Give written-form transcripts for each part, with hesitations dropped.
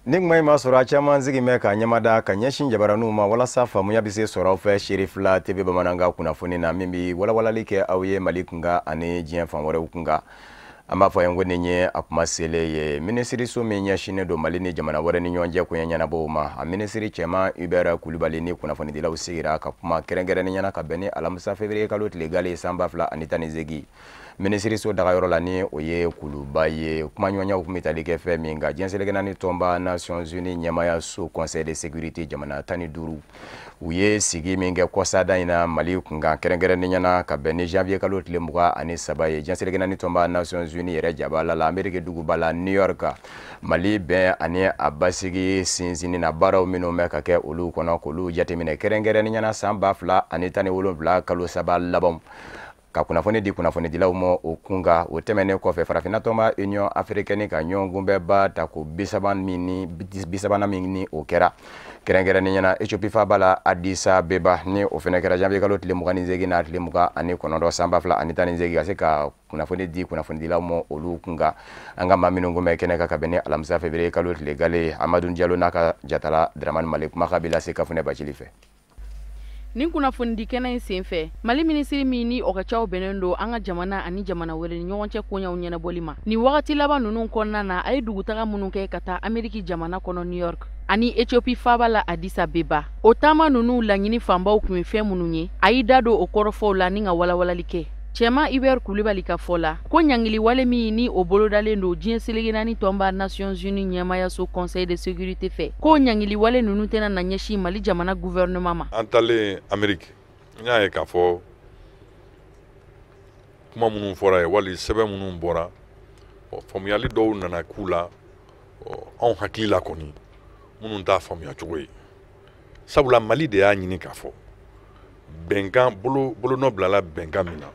Ni kuma in ma sɔrɔ, a caman sigi bɛ ka ɲɛmada ka ɲɛsin jabaraninw ma walasa faamuya bɛ se sɔrɔ aw fɛ Serifila TV bamanankan kunnafoni na, min bɛ walawalali kɛ aw ye Mali kunkan ani diɲɛ fan wɛrɛw kunkan. An b'a fɔ ye ko nin ye a kuma selen ye. Minisiriso min ɲɛsinnen don Mali ni jamana wɛrɛ ni ɲɔgɔn cɛ koɲɛ ɲɛnabɔw ma, a minisiri cɛman Hubert Kulubali ni kunnafonidilaw sigira ka kuma kɛrɛnkɛrɛnnenya na ka bɛn ni alamisa février kalo tile gale san 2018, minisiriso dagayɔrɔ la, ni o ye Kuluba ye. Kumaɲɔgɔnyaw tun bɛ tali kɛ fɛn min kan, diɲɛ seleke naani tɔnba Nations Unies ɲɛmayaso Conseil de sécurité jamana 15, u ye sigi min kɛ kɔsada in na Mali kunkan, kɛrɛnkɛrɛnnenya na ka bɛn ni janvier kalo tile 23 ye, diɲɛ seleke naani tɔnba Nations Unies yɛrɛ jabala la, Ameriki duguba la New York. Mali bɛn ani a basigi sinsinni na, baaraw minnu bɛ ka kɛ olu kɔnɔ, k'olu jateminɛ, kɛrɛnkɛrɛnnenya na san 2017 kalo 3 labanw, ka kunnafoni di kunnafonidilaw ma o kunkan. O tɛmɛnen kɔfɛ, farafinna tɔnba Union africaine ka ɲɔgɔnkunbɛnba ta ko 30 min ni 30nan min ni o kɛra kɛrɛnkɛrɛnnenya na Ethiopie faaba la Addis Abeba, ni o fana kɛra janvier kalo tile 28 n'a tile 29 san 2018, ka se ka kunnafoni di kunnafonidilaw ma olu kunkan. An ka maa minnu kun bɛ kɛnɛ kan ka bɛn ni alamisa février kalo tile gale, Amadu Jalo n'a ka jatala Dramani Male, kumakan bɛ lase Kafunɛ Bacili fɛ. Nin kunnafonidi kɛnɛ in senfɛ, Mali minisiri min ni o ka caw bɛnnen don an ka jamana ani jamana wɛrɛ ni ɲɔgɔn cɛ koɲɛw ɲɛnabɔli ma nin wagati laban ninnu kɔnɔna na, a ye dugutaga minnu kɛ ka taa Ameriki jamana kɔnɔ New York ani Ethiopie faaba la Addis Abeba, o taama ninnu laɲini fanbaw tun ye fɛn minnu ye, a y'i da don o kɔrɔfɔw la ni ka walawalali kɛ. Cɛman Hubert Kulibali ka fɔ la, ko ɲangili wale min ni o bolodalen don diɲɛ seleke naani tɔnba Nations Unies ɲɛmayaso Conseil de sécurité fɛ, ko ɲangili wale ninnu tɛna na ɲɛsin Mali jamana gouvernement ma. An taalen Amérique, n y'a ye k'a fɔ kuma minnu fɔra ye wali sɛbɛn minnu bɔra, faamuyali dɔw nana k'u la anw hakili la kɔni minnu t'a faamuya cogo ye, sabula Mali de y'a ɲini k'a fɔ bɛnkan bolonɔ bilala bɛnkan min na,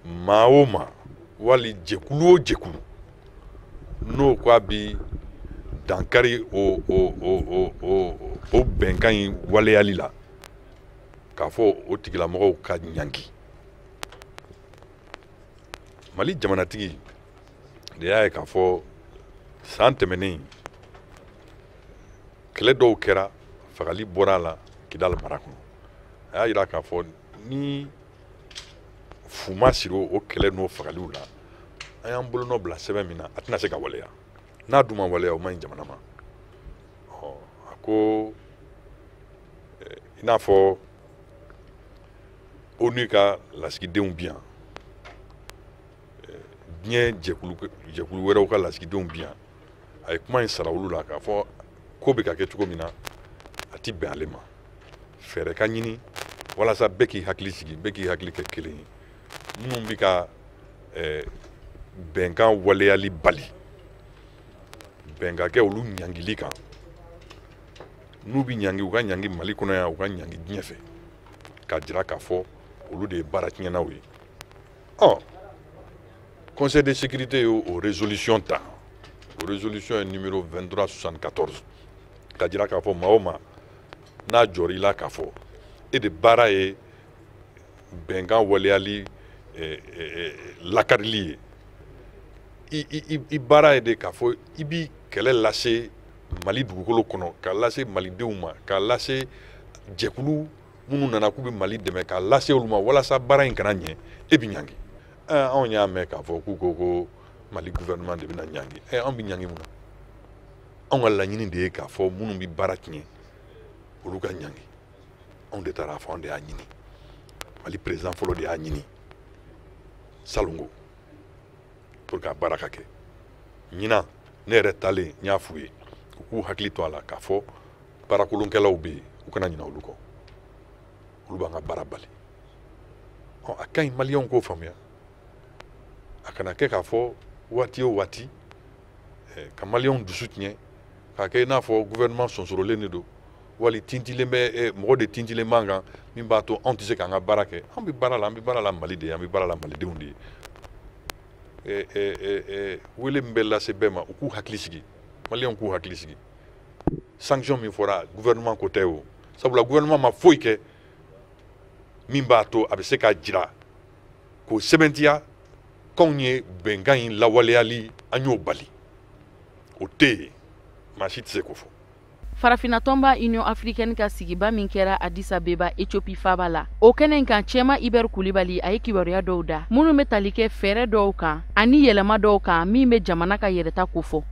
maa o maa wali jɛkulu o jɛkulu n'o k'a bi dankari o bɛnkan in waleyali la, k'a fɔ o tigilamɔgɔw ka ɲangi. Mali jamanatigi de y'a ye k'a fɔ san tɛmɛnen kɛlɛ dɔw kɛra, fagali bɔra a la Kidali mara kɔnɔ. A y'a jira k'a fɔ ni fu ma siri o kɛlɛ n'o fagaliw la, an y'an bolonɔ bila sɛbɛn min na, a tɛna se ka waleya. N'a dun ma waleya, o man ɲi jamana ma. A ko i n'a fɔ ONU ka lasigidenw bi yan, diɲɛ jɛkulu wɛrɛw ka lasigidenw bi yan, a ye kuma in sara olu la k'a fɔ ko bɛ ka kɛ cogo min na, a ti bɛn ale ma. Fɛɛrɛ ka ɲini walasa bɛɛ k'i hakili sigi, bɛɛ k'i hakili kɛ kelen ye. Minnu bɛ ka bɛnkan waleyali bali, bɛn ka kɛ olu ɲangili kan. N'u bɛ ɲangi, u ka ɲangi Mali kɔnɔ yan, u ka ɲangi diɲɛ fɛ, k'a jira k'a fɔ olu de ye baara tiɲɛnaw ye. Conseil de sécurité ye o résolution ta, o résolution ye numéro 2374, k'a jira k'a fɔ maa o maa n'a jɔr'i la k'a fɔ e de baara ye bɛnkan waleyali lakarili ye, i baara ye de k'a fɔ i bi kɛlɛ lase Mali dugukolo kɔnɔ, k'a lase malidenw ma, k'a lase jɛkulu minnu nana k'u bɛ Mali dɛmɛ, k'a lase olu ma walasa baara in kana ɲɛ, e bɛ ɲangi. Anw y'a mɛn k'a fɔ k'u ko ko Mali gouvernement de bɛna ɲangi. Anw bɛ ɲangi mun na? Anw ka laɲini de ye k'a fɔ minnu bɛ baara tiɲɛ, olu ka ɲangi. Anw de taara a fɔ, anw de y'a ɲini. Mali président fɔlɔ de y'a ɲini salongo pour que a baara ka kɛ. Ɲinan ne yɛrɛ taalen, n y'a f'u ye u k'u hakili to a la k'a fɔ baarankolonkɛlaw bɛ yen, u kana ɲinɛ olu kɔ, olu b'an ka baara bali. A ka ɲi maliyɛnw k'o faamuya, a kana kɛ k'a fɔ waati o waati ka maliyɛnw dusu tiɲɛ, k'a kɛ i n'a fɔ gouvernement sonsorolen de don, wali tintilen bɛ mɔgɔ de tintilen b'an kan min b'a to anw tɛ se k'an ka baara kɛ. An bɛ baara la, an bɛ baara la Mali de ye, an bɛ baara la malidenw de ye. Wele min bɛ lase bɛɛ ma, u k'u hakili sigi, maliyɛnw k'u hakili sigi. Sanction min fɔra, gouvernement ko tɛ o, sabula gouvernement ma foyi kɛ min b'a to a bɛ se k'a jira k'o sɛbɛntiya k'anw ye bɛnkan in lawaleyali, an y'o bali, o tɛ yen. Maa si tɛ se k'o fɔ. Farafinna tɔnba Union africaine ka sigiba min kɛra Addis Abeba, Ethiopie faaba la, o kɛnɛ in kan, Cɛma Ibɛri Kulibali a ye kibaruya dɔw da minnu bɛ tali kɛ fɛɛrɛ dɔw kan ani yɛlɛma dɔw kan min bɛ jamana ka yɛrɛta kofɔ.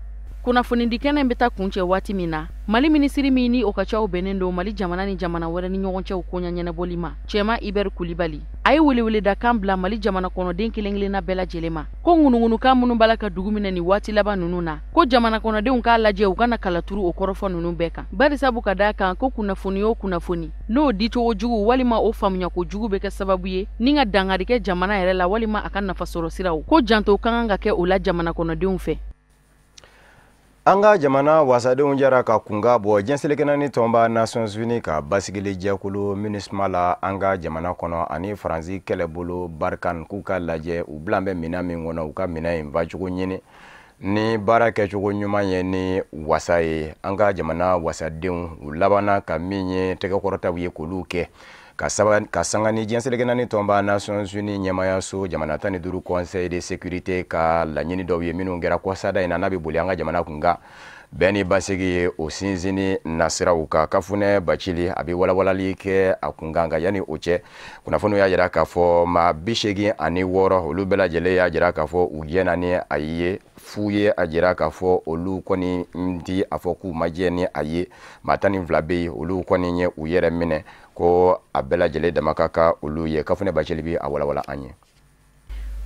Kunnafonidi kɛnɛ bɛ taa kuncɛ waati min na, Mali minisiri min ni o ka caw bɛnnen don Mali jamana ni jamana wɛrɛ ni ɲɔgɔn cɛw koɲa ɲɛnabɔli ma, Cɛma Ibɛri Kulibali, a ye weleweledakan bila Mali jamana kɔnɔden kelen kelenna bɛɛ lajɛlen ma ko ŋunuŋunukan minnu b'a la ka dugu minɛ nin waati laban ninnu na, ko jamana kɔnɔdenw k'a lajɛ u kana kalaturu o kɔrɔfɔ ninnu bɛɛ kan, barisabu ka d'a kan ko kunnafoni o kunnafoni n'o dicogo jugu walima o faamuyako jugu bɛ kɛ sababu ye ni ka dankari kɛ jamana yɛrɛ la walima a ka nafasɔrɔ siraw, ko janto ka kan ka kɛ o la jamana kɔnɔdenw fɛ. An ka jamana wasadenw jɛra ka kunkan bɔ diɲɛ seleke naani tɔnba Nations Unies ka basigili jɛkulu MINUSMA la an ka jamana kɔnɔ ani Faransi kɛlɛbolo Barkhane, k'u ka lajɛ u bilan bɛ minɛn min kɔnɔ, u ka minɛn in vacogo ɲini ni baara kɛcogo ɲuman ye ni wasa ye. An ka jamana wasadenw, u labanna ka min ye tɛgɛkɔrɔtaw ye k'olu kɛ ka sanga ni diɲɛ seleke naani tɔnba Nations Unies ɲɛmayaso jamana 15 Conseil de sécurité ka laɲini dɔw ye minnu kɛra kɔsada in na, n'a bɛ boli an ka jamana kun kan bɛn ni basigi ye, o sinsinni nasiraw kan. Kafunɛ Bacili a bɛ walawalali kɛ a kun kan. Nka yanni o cɛ, kunnafoniw y'a jira k'a fɔ maa 86, olu bɛɛ lajɛlen y'a jira k'a fɔ u jɛna ni a ye. Fu ye a jira k'a fɔ olu kɔni ti a fɔ k'u ma jɛ ni a ye. Maa 12 bɛ yen, olu kɔni ye u yɛrɛ minɛ, ko a bɛɛ lajɛlen dama ka kan olu ye. Kafunɛ Bacili bi a walawala an ye.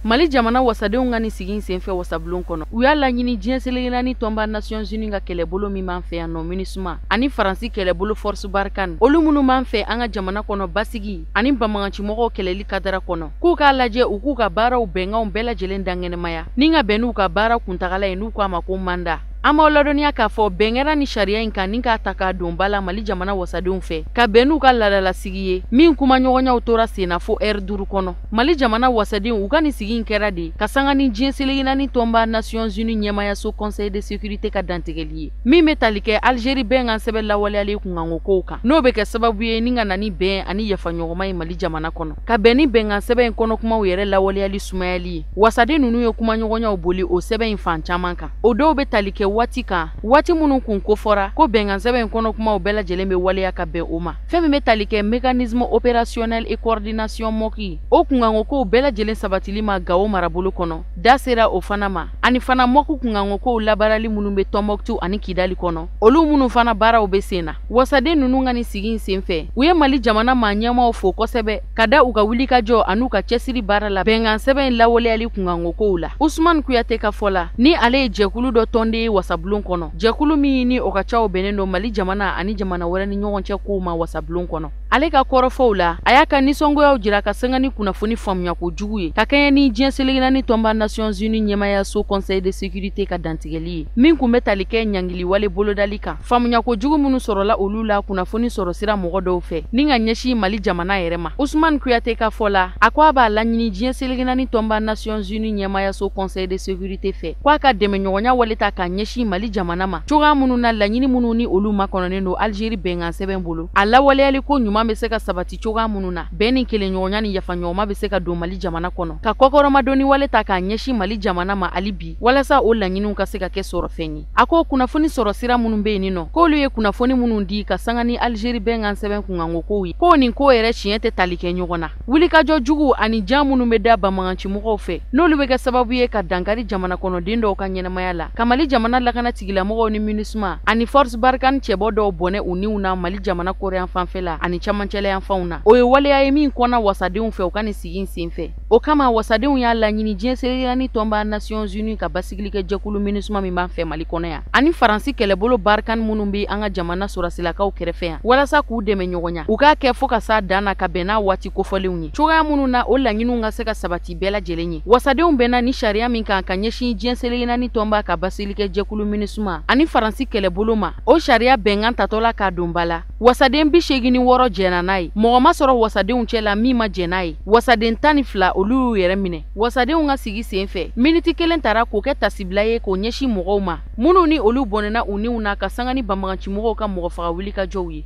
Mali jamana wasadenw ka nin sigi senfɛ wasabulon kɔnɔ, u y'a laɲini diɲɛ seleke naani tɔnba Nations Unies ka kɛlɛbolo min b'an fɛ yan nɔ, MINUSMA, ani Faransi kɛlɛbolo Force Barkhane, olu minnu b'an fɛ an ka jamana kɔnɔ basigi ani banbagancimɔgɔw kɛlɛli kadara kɔnɔ, k'u k'a lajɛ u k'u ka baaraw bɛnkanw bɛɛ lajɛlen dankɛnɛmaya ni ka bɛn n'u ka baara kuntagala ye, n'u k'a ma ko mandat. An b'aw ladɔnniya k'a fɔ bɛn kɛra ni sariya in kan ni k'a ta k'a don ba la Mali jamana wasadenw fɛ, ka bɛn n'u ka laadalasigi ye min kumaɲɔgɔnyaw tora sen na fo ɛri 5 kɔnɔ. Mali jamana wasadenw, u ka nin sigi in kɛra de ka sanga ni diɲɛ seleke naani tɔnba Nations Unies ɲɛmayaso Conseil de sécurité ka dantigɛli ye min bɛ tali kɛ Algérie bɛnkan sɛbɛn lawaleyalen kunkanko kow kan, n'o bɛ kɛ sababu ye ni ka na ni bɛn ani yafaɲɔgɔnma ye Mali jamana kɔnɔ, ka bɛn ni bɛnkan sɛbɛn in kɔnɔ kumaw yɛrɛ lawaleyali sumayali ye. Wasaden ninnu ye kumaɲɔgɔnyaw boli o sɛbɛn in fan caman kan. O dɔw bɛ tali kɛ waati kan, waati minnu kun kofɔra ko bɛnkan sɛbɛn in kɔnɔ kumaw bɛɛ lajɛlen bɛ waleya ka bɛn o ma. Fɛn min bɛ tali kɛ mécanisme opérationnel et coordination MOC, o kunkanko kow bɛɛ lajɛlen sabatili ma Gawo marabolo kɔnɔ, da sera o fana ma, ani fana MOC kunkanko kow labaarali minnu bɛ Tɔnbɔkutu ani Kidali kɔnɔ, olu minnu fana baaraw bɛ sen na. Wasaden ninnu ka nin sigi in senfɛ, u ye Mali jamana maa ɲɛmaaw fo kosɛbɛ ka da u ka wulikajɔ an'u ka cɛsiri baara la bɛnkan sɛbɛn in lawaleyali kunkanko kow la. Usumani Kuyate ka fɔ la, ni ale ye jɛkulu dɔ tɔnden ye wasabulon kɔnɔ, jɛkulu min ni o ka caw bɛnnen don Mali jamana ani jamana wɛrɛ ni ɲɔgɔn cɛ kow ma wasabulon kɔnɔ, ale ka kɔrɔfɔw la, a y'a ka nisɔngoyaw jira ka sanga ni kunnafoni faamuyako jugu ye ka kɛɲɛ ni diɲɛ seleke naani tɔnba Nations Unies ɲɛmayaso Conseil de sécurité ka dantigɛli ye min kun bɛ tali kɛ ɲangiliwale bolodali kan, faamuyako jugu minnu sɔrɔla olu la kunnafoni sɔrɔ sira mɔgɔ dɔw fɛ ni ka ɲɛsin Mali jamana yɛrɛ ma. Usumani Kuyate ka fɔ la, a ko a b'a laɲini diɲɛ seleke naani tɔnba Nations Unies ɲɛmayaso Conseil de sécurité fɛ k'a ka dɛmɛɲɔgɔnya wale ta k'a ɲɛsin Mali jamana ma cogoya minnu na laɲini minnu ni olu makɔnɔnen don Algérie bɛnkan sɛbɛn bolo, a lawaleyali ko ɲuman bɛ se ka sabati cogoya minnu na, bɛn ni kelenɲɔgɔnya ni yafaɲɔgɔnma bɛ se ka don Mali jamana kɔnɔ, ka kɔkɔrɔmadonni wale ta k'a ɲɛsin Mali jamana ma hali bi walasa o laɲiniw ka se ka kɛ sɔrɔfɛn ye. A ko kunnafoni sɔrɔ sira minnu bɛ yen nɔ, k'olu ye kunnafoni minnu di ka sanga ni Algérie bɛnkan sɛbɛn kunkanko kow ye, k'o nin ko yɛrɛ siɲɛ tɛ tali kɛ ɲɔgɔn na. Wulikajɔ jugu ani jan minnu bɛ da banbagancimɔgɔw fɛ, n'olu bɛ kɛ sababu ye ka dankari jamana kɔnɔden dɔw ka ɲɛnamaya la, ka Mali jamana lakana tigilamɔgɔw ni MINUSMA ani Force Barkhane cɛbɔ dɔw bɔnɛ u niw na Mali jamana kɔrɔyan fanfɛ la ani camancɛla yanfanw na, o ye waleya ye min kɔnna wasadenw fɛ u ka nin sigi in senfɛ. O kama wasadenw y'a laɲini diɲɛ seleke naani tɔnba Nations Unies ka basigilikɛ jɛkulu MINUSMA min b'an fɛ Mali kɔnɔ yan ani Faransi kɛlɛbolo Barkhane minnu bɛ an ka jamana sɔrɔsilakaw kɛrɛfɛ yan walasa k'u dɛmɛ ɲɔgɔn u k'a kɛ fo ka s'a dan na ka bɛn n'a waati kofɔlenw ye, cogoya minnu na o laɲiniw ka se ka sabati bɛɛ lajɛlen ye. Wasadenw bɛnna ni sariya min kan ka ɲɛsin diɲɛ seleke naani tɔnba ka basigilikɛ jɛkulu MINUSMA ani Faransi kɛlɛbolo ma, o sariya bɛnkan tatɔ la k'a don ba la, wasaden 86 jɛnna n'a ye, mɔgɔ ma sɔrɔ wasadenw cɛ la min ma jɛn n'a ye. Wasaden 12 olu y'u yɛrɛ minɛ. Wasadenw ka sigi senfɛ, miniti kelen tara k'o kɛ tasibila ye k'o ɲɛsin mɔgɔw ma minnu ni olu bɔnɛna u niw na ka sanga ni banbagancimɔgɔw ka mɔgɔfaga wulikajɔw ye.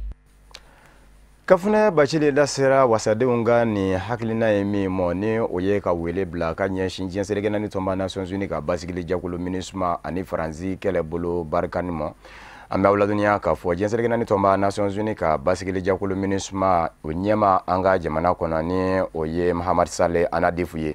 Kafunɛ Bacili da sera wasadenw ka nin hakilina ye min mɔ, ni o ye ka wele bila ka ɲɛsin diɲɛ seleke naani tɔnba Nations Unies ka basigili jɛkulu MINUSMA ani Faransi kɛlɛbolo Barkhane ma. An bɛ aw ladɔnniya k'a fɔ diɲɛ seleke naani tɔnba Nations Unies ka basigili jɛkulu MINUSMA o ɲɛma an ka jamana kɔnɔ, ni o ye Mahamad Saleh Annadif ye,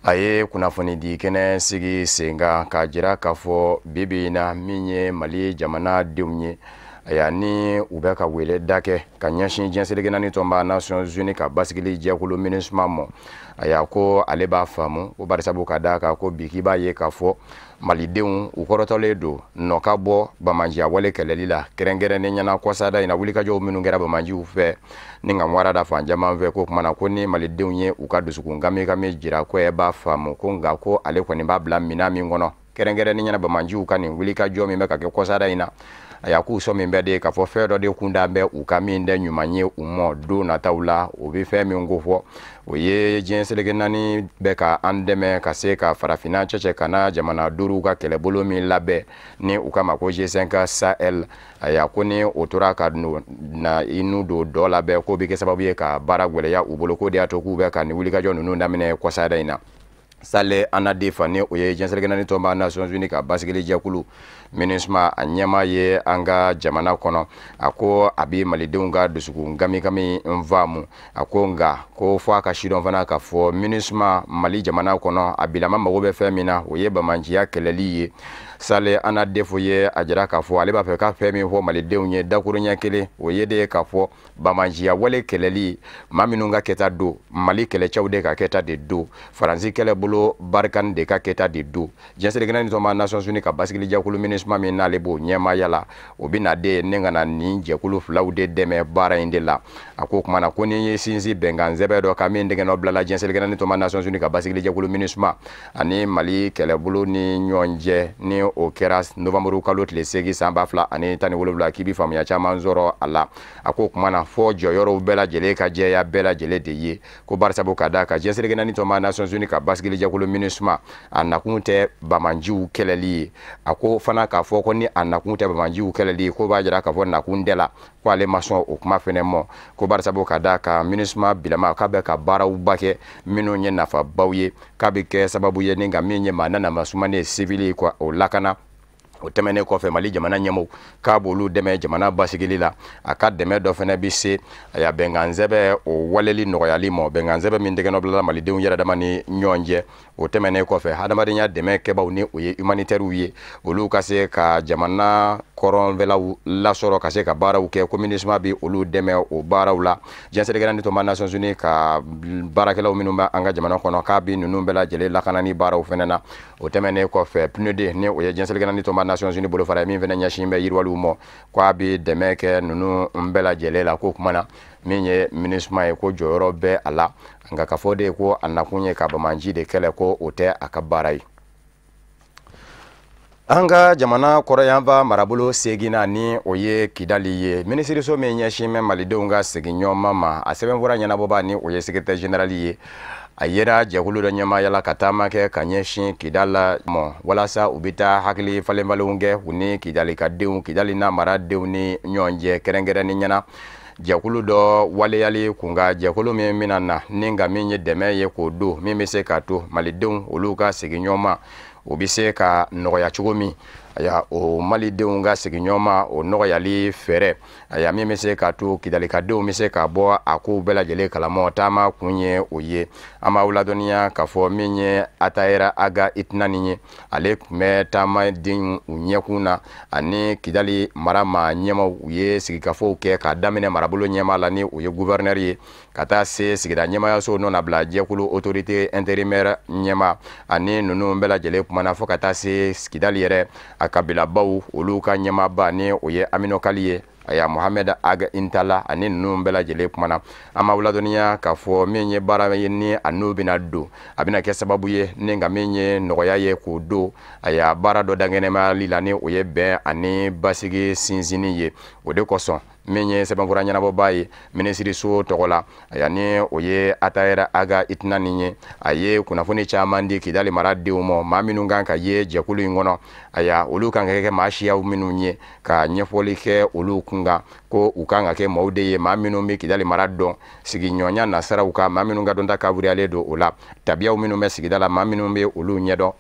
a ye kunnafoni di kɛnɛ sigi sen kan k'a jira k'a fɔ bi bi in na, min ye Mali jamana denw ye, aya, ni u bɛ ka wele da kɛ ka ɲɛsin diɲɛ seleke naani tɔnba Nations Unies ka basigili jɛkulu MINUSMA ma, aya, ko ale b'a faamu ko barisabu ka d'a kan ko bi k'i b'a ye k'a fɔ malidenw u kɔrɔtɔlen don nɔ ka bɔ bamajiya wale kɛlɛli la, kɛrɛnkɛrɛnnen ɲɛna kɔsada in na, wulikajɔw minnu kɛra bamajiw fɛ ni ka wara da fan caman fɛ. Ko kumana ko ni malidenw ye u ka dusukun kami kami jira, ko ɛ b'a faamu ko, nka ko ale kɔni b'a bila minan min kɔnɔ, kɛrɛnkɛrɛnnen ɲɛna bamajiw ka nin wulikajɔ min bɛ ka kɛ kɔsada in na, a y'a k'u sɔn min bɛ de k'a fɔ fɛn dɔ de kun da bɛ u ka min tɛ ɲuman ye u mɔ don nataw la. O bɛ fɛn min ko fɔ, o ye diɲɛ seleke naani bɛ ka an dɛmɛ ka se ka farafinna cɛcɛ ka na jamana duuru ka kɛlɛbolo min labɛn ni u kama ko G5 Sahel. Aya, ko ni o tora ka na i nu don dɔ labɛn, k'o bɛ kɛ sababu ye ka baara gwɛlɛya u bolo, k'o de y'a to k'u bɛ ka nin wulikajɔ ninnu daminɛ kɔsada in na. Saleh Annadif, ni o ye diɲɛ seleke naani tɔnba Nations Unies ka basigili jɛkulu MINUSMA a ɲɛma ye an ka jamana kɔnɔ, a ko a bɛ malidenw ka dusukun kami n faamu. A ko nka ko fɔ a ka sidɔn fana k'a fɔ MINUSMA Mali jamana kɔnɔ, a bilama mago bɛ fɛn min na, o ye bamanciya kɛlɛli ye. Saleh Annadif ye a jira k'a fɔ ale b'a fɛ ka fɛn min fɔ malidenw ye dakuruɲɛ kelen, o ye de ye k'a fɔ bamanciya wale kɛlɛli, maa minnu ka kɛta don, Mali kɛlɛcɛw de ka kɛta de don, Faransi kɛlɛbolo Barkhane de ka kɛta de don. Diɲɛ seleke naani tɔnba Nations Unies ka basigili jɛkulu MINUSMA min n'ale b'o ɲɛmaaya la, o bɛ na de ne ka na nin jɛkulu filaw de dɛmɛ baara in de la. A ko kuma na ko ni ye sinsin bɛnkan sɛbɛn dɔ ka min dɛgɛ nɔ bilala diɲɛ seleke naani tɔnba Nations Unies ka basigili jɛkulu MINUSMA ani Mali kɛlɛbolo ni ɲɔgɔn cɛ, ni o kɛra novembre kalo tile 8 san 2017, k'i bi faamuya caman sɔrɔ a la. A ko kuma na fɔ jɔyɔrɔw bɛɛ lajɛlen ka jɛya bɛɛ lajɛlen de ye, ko barisabu ka d'a kan diɲɛ seleke naani tɔnba Nations Unies ka basigili jɛkulu MINUSMA a nakun tɛ bamanjiw kɛlɛli ye. A ko fana k'a fɔ ko ni a nakun tɛ bamanjiw kɛlɛli ye, ko b'a jira k'a fɔ nakun tɛ la, ko ale ma sɔn o kuma fɛnɛ mɔ, ko barisabu ka d'a kan MINUSMA bilama k'a bɛ ka baarawba kɛ minnu ye nafabaw ye, k'a bɛ kɛ sababu ye ni ka min ye maa nana sumanen civil ko o lakana. O tɛmɛnen kɔfɛ, Mali jamana ɲɛmɔgɔw k'a b'olu dɛmɛ jamana basigili la. A ka dɛmɛ dɔ fɛnɛ bɛ se a ya bɛnkan sɛbɛn o waleli nɔgɔyali ma, bɛnkan sɛbɛn min tɛgɛ nɔ bilala malidenw yɛrɛ dama ni ɲɔgɔn cɛ. O tɛmɛnen kɔfɛ, hadamadenya dɛmɛ kɛbaw, ni o ye humanitaires ye, olu ka se ka jamana kɔrɔnfɛlaw lasɔrɔ ka se ka baaraw kɛ, ko MINUSMA bɛ olu dɛmɛ o baaraw la. Diɲɛ seleke naani tɔnba Nations Unies ka baarakɛlaw minnu bɛ an ka jamana kɔnɔ, k'a bɛ ninnu bɛɛ lajɛlen lakanani baaraw fɛnɛ na. O tɛmɛnen kɔfɛ, PNUD, ni o ye diɲɛ seleke naani tɔnba Nations Unies bolofara ye min fɛnɛ ɲɛsin bɛ yiriwaliw ma, k'a bɛ dɛmɛ kɛ ninnu bɛɛ lajɛlen la. Ko kuma na min ye MINUSMA ye, ko jɔyɔrɔ bɛ a la, nka k'a fɔ de ko a nakun ye ka bamanji de kɛlɛ, ko o tɛ a ka baara ye. An ka jamana kɔrɔyanfa marabolo seginna, ni o ye Kidali ye, minisiriso min ɲɛsin bɛ malidenw ka segin ɲɔgɔn ma, a sɛbɛnfura ɲɛnabɔba, ni o ye secrétaire général ye, a yera jɛkulu dɔ ɲɛmaaya la ka taama kɛ ka ɲɛsin Kidala mɔ, walasa u bɛ taa hakili falenfalenw kɛ u ni Kidali ka denw, Kidali n'a maradenw ni ɲɔgɔn cɛ, kɛrɛnkɛrɛnni ɲɛna jɛkulu dɔ waleyali kunkan, jɛkulu min bɛna na ni nka min ye dɛmɛ ye k'o don min bɛ se k'a to malidenw olu ka segin ɲɔgɔn ma, o bɛ se ka nɔgɔya cogo min. Aya, o malidenw ka segin ɲɔgɔn ma, o nɔgɔyali fɛɛrɛ, aya, min bɛ se k'a to kidalikadenw bɛ se ka bɔ a kow bɛɛ lajɛlen kalamɔ, taama kun ye o ye. An b'aw ladɔnniya k'a fɔ min ye Attaher Ag Intouani ye, ale tun bɛ taamaden u ɲɛkun na, ani Kidali mara maa ɲɛmaw. U ye sigikafow kɛ k'a daminɛ marabolo ɲɛmaa la, ni o ye gouverneur ye, ka taa se sigida ɲɛmayaso nɔ nabila jɛkulu autorité intérimaire ɲɛma, ani ninnu bɛɛ lajɛlen kumana, fo ka taa se Kidali yɛrɛ a kabilabaw olu ka ɲɛmaaba, ni o ye Amenokal ye, aya, Mohamed Ag Intalla, ani ninnu bɛɛ lajɛlen kumana. An b'aw ladɔnniya k'a fɔ min ye baara ye ni a n'o bɛna don, a bɛna kɛ sababu ye ni nka min ye nɔgɔya ye k'o don, aya, baara dɔ dankɛnɛmayali la, ni o ye bɛn ani basigi sinsinni ye. O de kosɔn min ye sɛbɛnfura ɲɛnabɔbaa ye minisiriso tɔgɔ la, aya, ni o ye Attaher Ag Intouani ye, a ye kunnafoni caman di Kidali maradenw ma, maa minnu kan ka ye jɛkulu in kɔnɔ, aya, olu kan ka kɛ maa siyaw minnu ye, ka ɲɛfɔli kɛ olu kunkan, ko u kan ka kɛ maaw de ye, maa minnu bɛ Kidali mara dɔn sigiɲɔgɔnya nasiraw kan, maa minnu ka dɔnta kaburuyalen don o la, tabiyaw minnu bɛ sigida la, maa minnu bɛ olu ɲɛdɔn.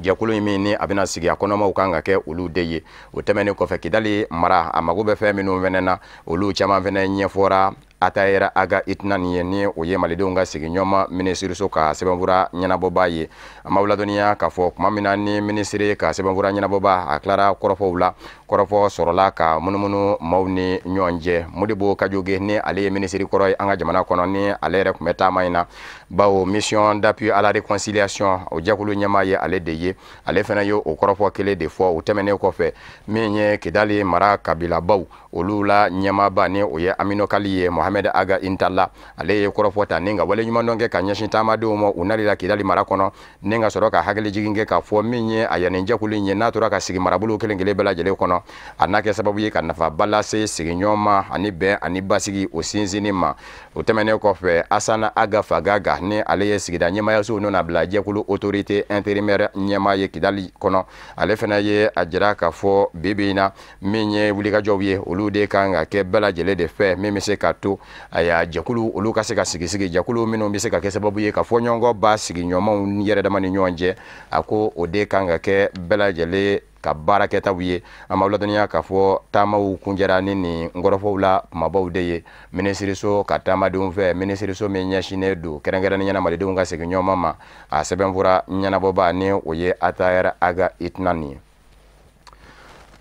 Jɛkulu in min ni a bɛna sigi, a kɔnɔmaw kan ka kɛ olu de ye. O tɛmɛnen kɔfɛ, Kidali mara a mago bɛ fɛn minnu fɛnɛ na, olu caman fɛnɛ ɲɛfɔra Attaher Ag Intouani ye, ni o ye malidenw ka sigiɲɔgɔnma minisiriso ka sɛbɛnfura ɲɛnabɔba ye. An b'aw ladɔnniya k'a fɔ tuma min na ni minisiri ka sɛbɛnfura ɲɛnabɔba a tilara kɔrɔfɔw la, kɔrɔfɔ sɔrɔla ka munumunu maaw ni ɲɔgɔn cɛ. Modibo Kajoge, ni ale ye minisiri kɔrɔ ye an ka jamana kɔnɔ, ni ale yɛrɛ tun bɛ taama in na, bawo mission d'appui à la réconciliation, o jɛkulu ɲɛmaa ye ale de ye, ale fana ye o kɔrɔfɔ kelen de fɔ. O tɛmɛnen kɔfɛ, min ye Kidali mara kabilabaw olu la ɲɛmaaba, ni o ye Amenokal ye, Mohamed Ag Intalla, ale ye kɔrɔfɔ ta ni ka waleɲumandɔn kɛ ka ɲɛsin taamadenw ma u nali la Kidali mara kɔnɔ, ni ka sɔrɔ ka hakili jigin kɛ k'a fɔ min ye a yanni jɛkulu in ye, n'a tora ka sigi marabolo kelen kelen bɛɛ lajɛlen kɔnɔ, a n'a kɛ sababu ye ka nafaba lase sigiɲɔgɔn ma ani bɛn ani basigi o sinsinni ma. O tɛmɛnen kɔfɛ, Asana Aga Fagaga, ni ale ye sigida ɲɛmayasow n'o bila jɛkulu autorité intérimaire ɲɛmaa ye Kidali kɔnɔ, ale fana ye a jira k'a fɔ bi bi in na, min ye wulikajɔw ye, olu de kan ka kɛ bɛɛ lajɛlen de fɛ, min bɛ se ka to aya jɛkulu olu ka se ka sigi sigi, jɛkulu minnu bɛ se ka kɛ sababu ye ka fɔ ɲɔgɔnkɔ ba sigiɲɔgɔnw yɛrɛ dama ni ɲɔgɔn cɛ. A ko o de kan ka kɛ bɛɛ lajɛlen ka baarakɛtaw ye. An b'aw ladɔnniya k'a fɔ taamaw kunjɛra ni nin kɔrɔfɔw la kumabaw de ye minisiriso ka taamadenw fɛ, minisiriso min ɲɛsinnen don kɛrɛnkɛrɛnnenya la malidenw ka sigiɲɔgɔn ma, a sɛbɛnfura ɲɛnabɔba, ni o ye Attaher Ag Intouani ye.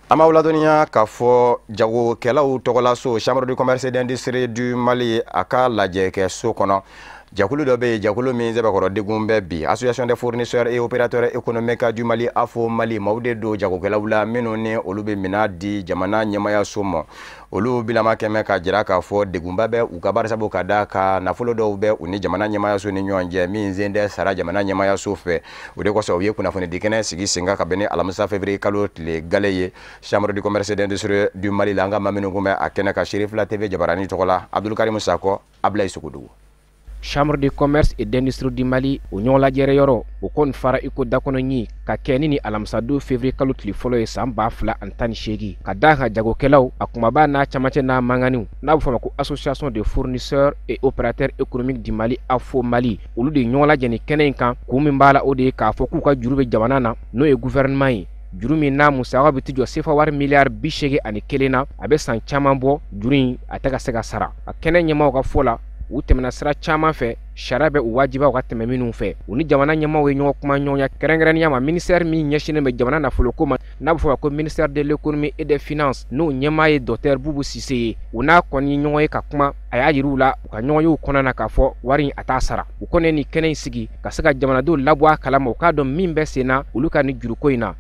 An b'aw ladɔnniya k'a fɔ jagokɛlaw tɔgɔlaso, Chambre de commerce et d'industrie du Mali, a ka lajɛ kɛ so kɔnɔ, jɛkulu dɔ bɛ yen, jɛkulu min sɛbɛkɔrɔ degun bɛ bi, Association des fournisseurs et opérateurs économiques du Mali, AFO Mali. Maaw de don jagokɛlaw la minnu ni olu bɛ minɛn di jamana ɲɛmayaso ma. Olu bilama kɛmɛ ka jira k'a fɔ degunba bɛ u ka baara, sabu ka da ka nafolo dɔw bɛ u ni jamana ɲɛmayaso ni ɲɔgɔn cɛ min sen tɛ sara jamana ɲɛmayaso fɛ. O de kosɔn, u ye kunnafonidi kɛnɛ sigi sen kan ka bɛn ni alamisa février kalo tile gale ye, Chambre du commerce et d'industrie du Mali la. An ka maa minnu kun bɛ a kɛnɛ kan, Serifila TV jabarani tɔgɔ la, Abdulkarim Sakɔ, Abulayi Sogodogo. Chambre de commerce et d'industrie du Mali, o ɲɔgɔn lajɛrɛ yɔrɔ o kɔni fara i ko dakɔnɔ ɲi ka kɛ ni alamisadon février kalo tile fɔlɔ ye san 2018, ka d'a kan jagokɛlaw a kumaba n'a camancɛ n'a manganiw, n'a bɛ fɔ a ma ko Association de fournisseurs et opérateurs économiques du Mali, AFO Mali, olu de ɲɔgɔn lajɛ ni kɛnɛ in kan. Kun min b'a la, o de ye k'a fɔ k'u ka juru bɛ jamana na, n'o ye gouvernement ye, juru min n'a musaka bɛ ti jɔ sefa wari miliyari 81 na. A bɛ san caman bɔ, juru in a tɛ ka se ka sara. A kɛnɛ ɲɛmaaw ka fɔ la, u tɛmɛna sira caman fɛ, sariya bɛ u wajibiya ka tɛmɛ minnu fɛ. U ni jamana ɲɛmaaw ye ɲɔgɔn kuma ɲɔgɔnya, kɛrɛnkɛrɛnnenya ma ministère min ɲɛsinnen bɛ jamana nafoloko ma, n'a bɛ fɔ ma ko ministère de l'économie et des finances, n'o ɲɛmaa ye docteur Boubou Cissé ye. U n'a kɔni ɲɔgɔn ye ka kuma, a y'a yir'u la u ka ɲɔgɔn kɔnɔna na k'a fɔ wari in a t'a sara. U kɔni ye nin kɛnɛ in sigi ka se ka jamanadenw labɔ a kalama, u k'a dɔn min bɛ sen na olu ka nin juruko in na.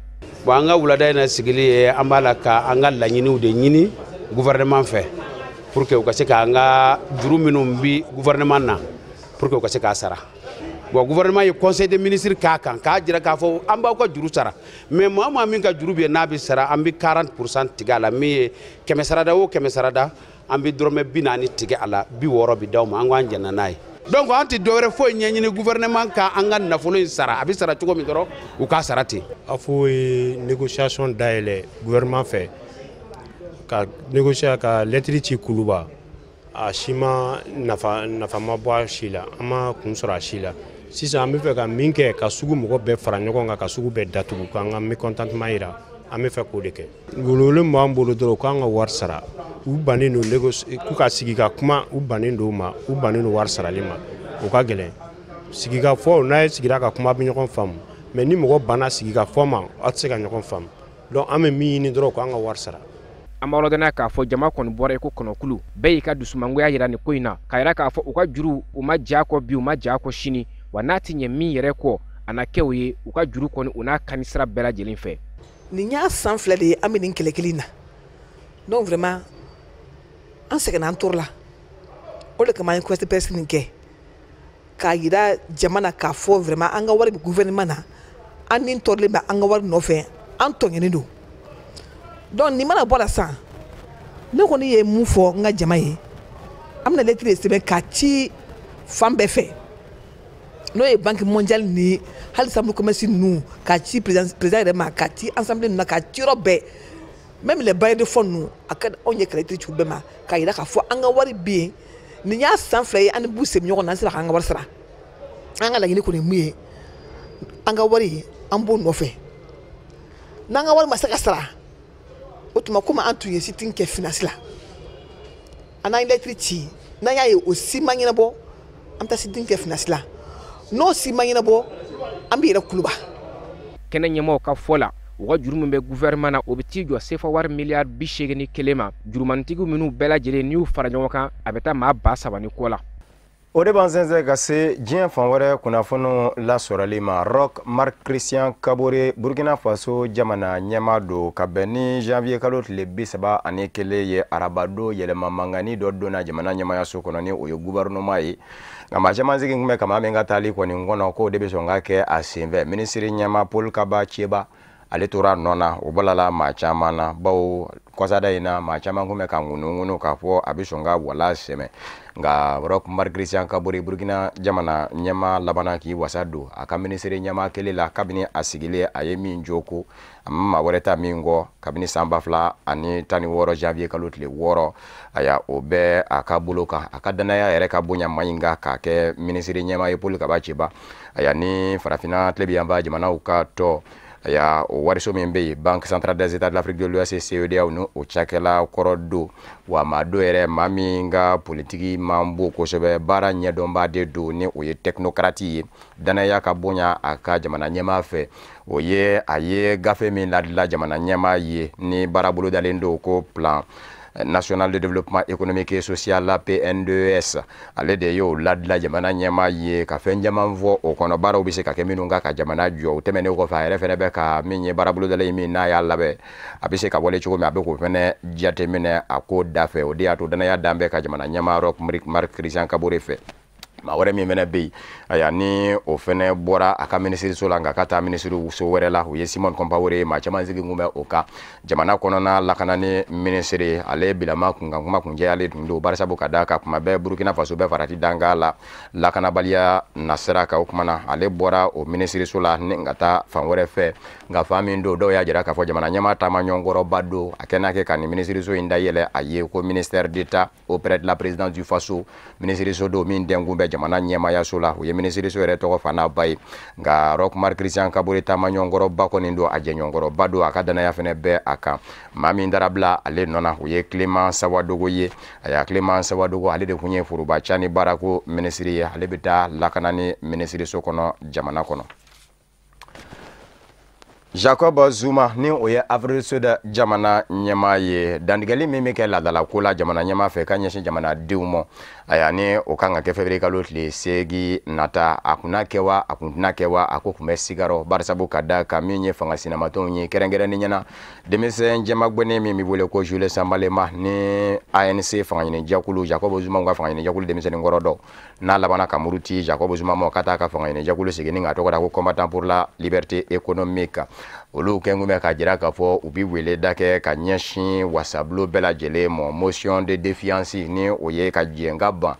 Bon, an ka wulada in na sigili ye, an b'a la ka an ka laɲiniw de ɲini gouvernement fɛ pour que u ka se k'an ka juru minnu bi gouvernement na, pour que u ka se k'a sara. Bon, gouvernement ye conseil des ministres k'a kan k'a jira k'a fɔ an b'aw ka juru sara, mais maa o maa min ka juru bɛ yen n'a bɛ sara, an bɛ 40 % tigɛ a la. Min ye kɛmɛ sarada o kɛmɛ sarada, an bɛ dɔrɔmɛ 40 tigɛ a la, 60 bɛ d'aw ma. An ko an jɛnna n'a ye. Donc an tɛ dɔwɛrɛ foyi ɲɛɲini gouvernement ka an ka nafolo in sara. A bɛ sara cogo min dɔrɔn, u k'a sara ten. AFO ye négociation dayɛlɛ gouvernement fɛ ka négocier, ka lettre ci Kuluba. A si ma nafa, nafa ma bɔ a si la, an ma kun sɔrɔ a si la. Sisan an bɛ fɛ ka min kɛ, ka sugu mɔgɔ bɛɛ fara ɲɔgɔn kan, ka sugu bɛɛ datugu, k'an ka mécontentement yira. An bɛ fɛ k'o de kɛ. Welewele min b'an bolo dɔrɔn, u k'an ka wari sara. U bannen don k'u ka sigi ka kuma, u bannen don o ma, u bannen don wari sarali ma. O ka gɛlɛn sigikafɔ. N'a ye sigira ka kuma, a bɛ ɲɔgɔn faamu, mais ni mɔgɔ banna sigikafɔ ma, aw tɛ se ka ɲɔgɔn faamu. Donc an bɛ min ɲini dɔrɔn, k'an ka wari sara. An b'a lɔdɔnna k'a fɔ jama kɔni bɔra i ko kɔnɔkulu, bɛɛ y'i ka dusumangoya yira nin ko in na, k'a yira k'a fɔ u ka juru, u ma ja kɔ bi, u ma ja kɔ sini, wa n'a ti ɲɛ min yɛrɛ kɔ, a na kɛ o ye. U ka juru kɔni, u n'a kani sira bɛɛ lajɛlen fɛ. Nin y'a san 2 de ye an bɛ nin kɛlɛ kelen na. Donc vraiment, an sɛgɛnna, an tɔɔrɔ la. O de kama an ye conférence presse nin kɛ k'a yira jama na k'a fɔ vraiment an ka wari bɛ gouvernement na, an ni tɔɔrɔlen bɛ an ka wari nɔfɛ, an tɔɲɔnen don. Donc nin mana bɔ la sisan, ne kɔni ye mun fɔ n ka jama ye? An bɛna lettre de sɛbɛn k'a ci fan bɛɛ fɛ, n'o ye Banque mondiale ni hali chambre commerce ninnu, k'a ci président yɛrɛ ma, k'a ci assemblée ninnu na, k'a ci yɔrɔ bɛɛ, même les bailleurs de fonds ninnu. A ka di anw ye ka lettre ci u bɛɛ ma k'a yira k'a fɔ an ka wari bɛ yen. Nin y'a san 2 ye, an ni b'u sen ɲɔgɔn na, an sera k'an ka wari sara. An ka laɲini kɔni ye mun ye? An ka wari, an b'o nɔfɛ. N'an ka wari ma se ka sara, o tuma komi an tun ye sit-in kɛ finance la, an n'an ye lettre ci, n'an y'a ye o si ma ɲɛnabɔ, an bɛ taa sit-in kɛ finance la. N'o si ma ɲɛnabɔ, an bɛ yɛrɛ Kuluba. Kɛnɛ ɲɛmaaw ka fɔ la, u ka juru min bɛ gouvernement na, o bɛ t'i jɔ sefa wari miliyari 81 ma. Jurumanitigiw minnu bɛɛ lajɛlen, n'i y'u fara ɲɔgɔn kan, a bɛ taa maa 3000 ni kɔ la. O de b'an sɛnsɛn ka se diɲɛ fan wɛrɛ kunnafoniw lasɔrɔli ma. Roch Marc Christian Kabore, Burkina Faso jamana ɲɛmaa don, ka bɛn ni janvier kalo tile 31 ye, arabado, yɛlɛma mangani dɔ donna jamana ɲɛmayaso kɔnɔ, ni o ye gouvernement ye. Nka maa caman sigi kun bɛ kama min ka taali kɔni kɔnɔ k'o de bɛ sɔn ka kɛ a senfɛ, minisiri ɲɛma Paul Kaba Tieba, ale tora nɔ na. O balala maa caman na, bawo kɔsada in na, maa caman kun bɛ ka ŋunuŋunu k'a fɔ a bɛ sɔn ka wala sɛmɛ. Nka Roch Marc Christian Kabore, Burkina jamana ɲɛma, labanna k'i wasa don a ka minisiri ɲɛma kelen la. Kabini a sigilen, a ye min jo ko a ma maa wɛrɛ ta min kɔ kabini san 2016 janvier kalo tile 6, aya, o bɛɛ a ka bolo kan. A ka danaya yɛrɛ ka bonya ma in kan k'a kɛ minisiri ɲɛma ye. Paul Kaba Tieba, aya, ni Farafinna tilebinyanfan jamanaw ka tɔ, aya, o wariso min bɛ yen, Banque centrale des États de l'Afrique de l'Ouest, CEDEAO, ni o cakɛla kɔrɔ don. Wa maa dɔ yɛrɛ, maa min ka politiki man bon kosɛbɛ, baara ɲɛdɔnba de don, ni o ye technocrate ye, danaya ka bonya a ka jamana ɲɛmaa fɛ. O ye a ye gafe min ladila jamana ɲɛmaa ye, ni baara bolodalen don ko Plan national de développement économique et social, la PNDES, ale de y'o ladila jamana ɲɛmaa ye, ka fɛn caman fɔ o kɔnɔ, baaraw bɛ se ka kɛ minnu kan ka jamana jɔ. O tɛmɛnen kɔfɛ, a yɛrɛ fɛnɛ bɛ ka min ye baara bolodalen min n'a y'a labɛn, a bɛ se ka wale cogo min, a bɛ k'o fɛnɛ jateminɛ a ko da fɛ. O de y'a to danaya dan bɛ ka jamana ɲɛmaa Roch Marc Christian Kabore fɛ. Maa wɛrɛ min fɛnɛ bɛ yen, ayiwa, ni o fɛnɛ bɔra a ka minisiriso la nka ka taa minisiriso wɛrɛ la, o ye Simon Compaoré ye. Maa caman sigi kun bɛ o kan, jamana kɔnɔna lakanani minisiri. Ale bilama kunkan kuma kuncɛyalen tun don, barisabu ka da kan kuma bɛɛ Burukina Faso bɛɛ farati danga la lakanabaliya nasira kan. O kuma na, ale bɔra o minisiriso la ni ka taa fan wɛrɛ fɛ. Nka fan min don, dɔw y'a jira k'a fɔ jamana ɲɛmaa taama ɲɔgɔnkɔrɔba don, a kɛ n'a kɛ ka nin minisiriso in dayɛlɛ a ye ko ministère d'État auprès de la présidence du Faso. Minisiriso don min dɛnkun bɛ jamana ɲɛmayaso la, o ye minisiriso yɛrɛ tɔgɔ fana ba ye. Nka Roch Marc Christian Kabore taama ɲɔgɔnkɔrɔba kɔni don, a jɛɲɔgɔnkɔrɔba don, a ka danaya fɛnɛ bɛ a kan. Maa min dara bila ale nɔ na, o ye Clément Sawadogo ye. Aya, Clément Sawadogo, ale de tun ye foroba ca ni baarako minisiri ye, ale bɛ taa lakanani minisiriso kɔnɔ jamana kɔnɔ. Jacob Zuma, ni o ye Afrique du Sud jamana ɲɛmaa ye, dantigɛli min bɛ kɛ laadalako la jamana ɲɛmaa fɛ ka ɲɛsin jamanadenw ma, ayiwa, ni o kan ka kɛ février kalo tile 8 nata, a kunna kɛ wa, a kun tɛna kɛ wa, a ko tun bɛ sigarɔ, barisabu ka da kan min ye fanga sinamatɔnw ye, kɛrɛnkɛrɛnnen ɲɛna denmisɛn jɛmagbɛnnen min bɛ wele ko Julius Malema, ni ANC fangaɲinijɛkulu, Jacob Zuma ka fangaɲinijɛkulu denmisɛnnin kɔrɔ dɔ, n'a labanna ka muruti Jacob Zuma ma ka taa ka fangaɲinijɛkulu sigi ni k'a tɔgɔ da ko Combattant pour la liberté économique, olu kɛn kun bɛ k'a jira k'a fɔ u bɛ wele da kɛ ka ɲɛsin wasabulon bɛɛ lajɛlen ma, motion de défiance, ni o ye ka jɛn ka ban